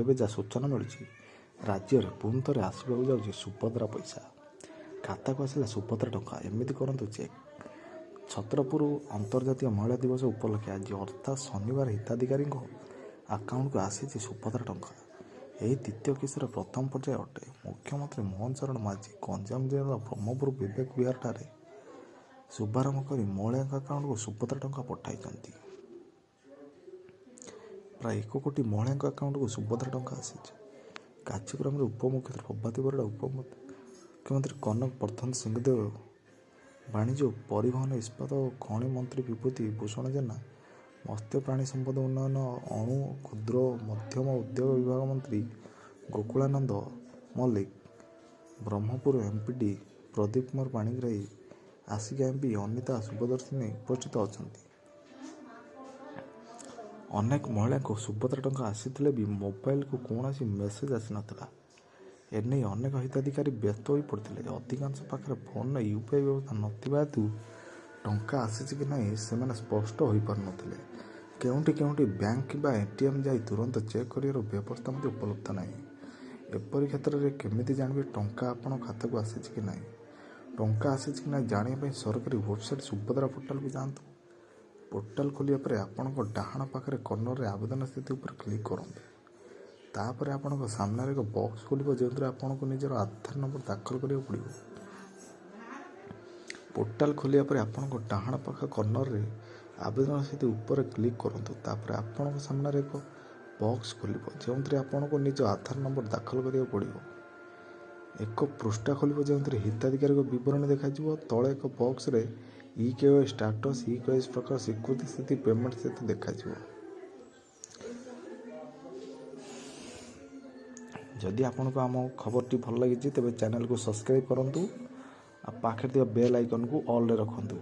ଏବେ ଏବେ ଯାହା ସୂଚନା ମିଳୁଛି, ରାଜ୍ୟରେ ପୁଣି ଥରେ ଆସିବାକୁ ଯାଉଛି ସୁଭଦ୍ରା ପଇସା। ଖାତାକୁ ଆସିଲା ସୁଭଦ୍ରା ଟଙ୍କା, ଏମିତି କରନ୍ତୁ ଚେକ୍। ଛତ୍ରପୁର ଅନ୍ତର୍ଜାତୀୟ ମହିଳା ଦିବସ ଉପଲକ୍ଷେ ଆଜି ଅର୍ଥାତ୍ ଶନିବାର ହିତାଧିକାରୀଙ୍କ ଆକାଉଣ୍ଟକୁ ଆସିଛି ସୁଭଦ୍ରା ଟଙ୍କା। ଏହି ଦ୍ୱିତୀୟ କିସ୍ତିର ପ୍ରଥମ ପର୍ଯ୍ୟାୟ ଅଟେ। ମୁଖ୍ୟମନ୍ତ୍ରୀ ମୋହନ ଚରଣ ମାଝୀ ଗଞ୍ଜାମ ଜିଲ୍ଲାର ବ୍ରହ୍ମପୁର ବିବେକ ବିହାରଠାରେ ଶୁଭାରମ୍ଭ କରି ମହିଳାଙ୍କ ଆକାଉଣ୍ଟକୁ ସୁଭଦ୍ରା ଟଙ୍କା ପଠାଇଛନ୍ତି। ପ୍ରାୟ 1 କୋଟି ମହିଳାଙ୍କ ଆକାଉଣ୍ଟକୁ ସୁଭଦ୍ରା ଟଙ୍କା ଆସିଛି। କାର୍ଯ୍ୟକ୍ରମରେ ଉପମୁଖ୍ୟମନ୍ତ୍ରୀ ପ୍ରଭାତୀ ପରିଡ଼ା, ଉପମୁଖ୍ୟମନ୍ତ୍ରୀ କନକ ବର୍ଦ୍ଧନ ସିଂହଦେଓ, ବାଣିଜ୍ୟ, ପରିବହନ, ଇସ୍ପାତ ଓ ଖଣି ମନ୍ତ୍ରୀ ବିଭୂତି ଭୂଷଣ ଜେନା, ମତ୍ସ୍ୟ ପ୍ରାଣୀ ସମ୍ପଦ ଉନ୍ନୟନ, ଅଣୁ, କ୍ଷୁଦ୍ର ଓ ମଧ୍ୟମ ଉଦ୍ୟୋଗ ବିଭାଗ ମନ୍ତ୍ରୀ ଗୋକୁଳାନନ୍ଦ ମଲ୍ଲିକ, ବ୍ରହ୍ମପୁର ଏମ୍ପିଡି ପ୍ରଦୀପ କୁମାର ପାଣିଗ୍ରାହୀ, ଆସିକା ଏମ୍ପି ଅନିତା ଶୁଭଦର୍ଶିନୀ ଉପସ୍ଥିତ ଅଛନ୍ତି। ଅନେକ ମହିଳାଙ୍କୁ ସୁଭଦ୍ରା ଟଙ୍କା ଆସିଥିଲେ ବି ମୋବାଇଲକୁ କୌଣସି ମେସେଜ୍ ଆସିନଥିଲା। ଏନେଇ ଅନେକ ହିତାଧିକାରୀ ବ୍ୟସ୍ତ ହୋଇପଡ଼ିଥିଲେ। ଅଧିକାଂଶ ପାଖରେ ଫୋନରେ ୟୁପିଆଇ ବ୍ୟବସ୍ଥା ନଥିବା ହେତୁ ଟଙ୍କା ଆସିଛି କି ନାହିଁ ସେମାନେ ସ୍ପଷ୍ଟ ହୋଇପାରୁନଥିଲେ। କେଉଁଠି କେଉଁଠି ବ୍ୟାଙ୍କ କିମ୍ବା ଏଟିଏମ୍ ଯାଇ ତୁରନ୍ତ ଚେକ୍ କରିବାର ବ୍ୟବସ୍ଥା ମଧ୍ୟ ଉପଲବ୍ଧ ନାହିଁ। ଏପରି କ୍ଷେତ୍ରରେ କେମିତି ଜାଣିବେ ଟଙ୍କା ଆପଣଙ୍କ ଖାତାକୁ ଆସିଛି କି ନାହିଁ? ଟଙ୍କା ଆସିଛି କି ନାହିଁ ଜାଣିବା ପାଇଁ ସରକାରୀ ୱେବସାଇଟ୍ ସୁଭଦ୍ରା ପୋର୍ଟାଲକୁ ଯାଆନ୍ତୁ। ପୋର୍ଟାଲ ଖୋଲିବା ପରେ ଆପଣଙ୍କ ଡାହାଣ ପାଖରେ କର୍ଣ୍ଣରରେ ଆବେଦନ ସ୍ଥିତି ଉପରେ କ୍ଲିକ୍ କରନ୍ତୁ। ତାପରେ ଆପଣଙ୍କ ସାମ୍ନାରେ ଏକ ବକ୍ସ ଖୋଲିବ, ଯେଉଁଥିରେ ଆପଣଙ୍କୁ ନିଜର ଆଧାର ନମ୍ବର ଦାଖଲ କରିବାକୁ ପଡ଼ିବ। ପୋର୍ଟାଲ ଖୋଲିବା ପରେ ଆପଣଙ୍କ ଡାହାଣ ପାଖ କର୍ଣ୍ଣରରେ ଆବେଦନ ସ୍ଥିତି ଉପରେ କ୍ଲିକ୍ କରନ୍ତୁ। ତାପରେ ଆପଣଙ୍କ ସାମ୍ନାରେ ଏକ ବକ୍ସ ଖୋଲିବ, ଯେଉଁଥିରେ ଆପଣଙ୍କୁ ନିଜ ଆଧାର ନମ୍ବର ଦାଖଲ କରିବାକୁ ପଡ଼ିବ। ଏକ ପୃଷ୍ଠା ଖୋଲିବ, ଯେଉଁଥିରେ ହିତାଧିକାରୀଙ୍କ ବିବରଣୀ ଦେଖାଯିବ। ତଳେ ଏକ ବକ୍ସରେ e KYC status, e KYC ପ୍ରକାର ସ୍ୱୀକୃତି ସ୍ଥିତି, ପେମେଣ୍ଟ ସ୍ଥିତି ଦେଖାଯିବ। ଯଦି ଆପଣଙ୍କୁ ଆମ ଖବରଟି ଭଲ ଲାଗିଛି, ତେବେ ଚ୍ୟାନେଲକୁ ସବସ୍କ୍ରାଇବ୍ କରନ୍ତୁ ଆଉ ପାଖରେ ଥିବା ବେଲ୍ ଆଇକନ୍କୁ ଅଲ୍ରେ ରଖନ୍ତୁ।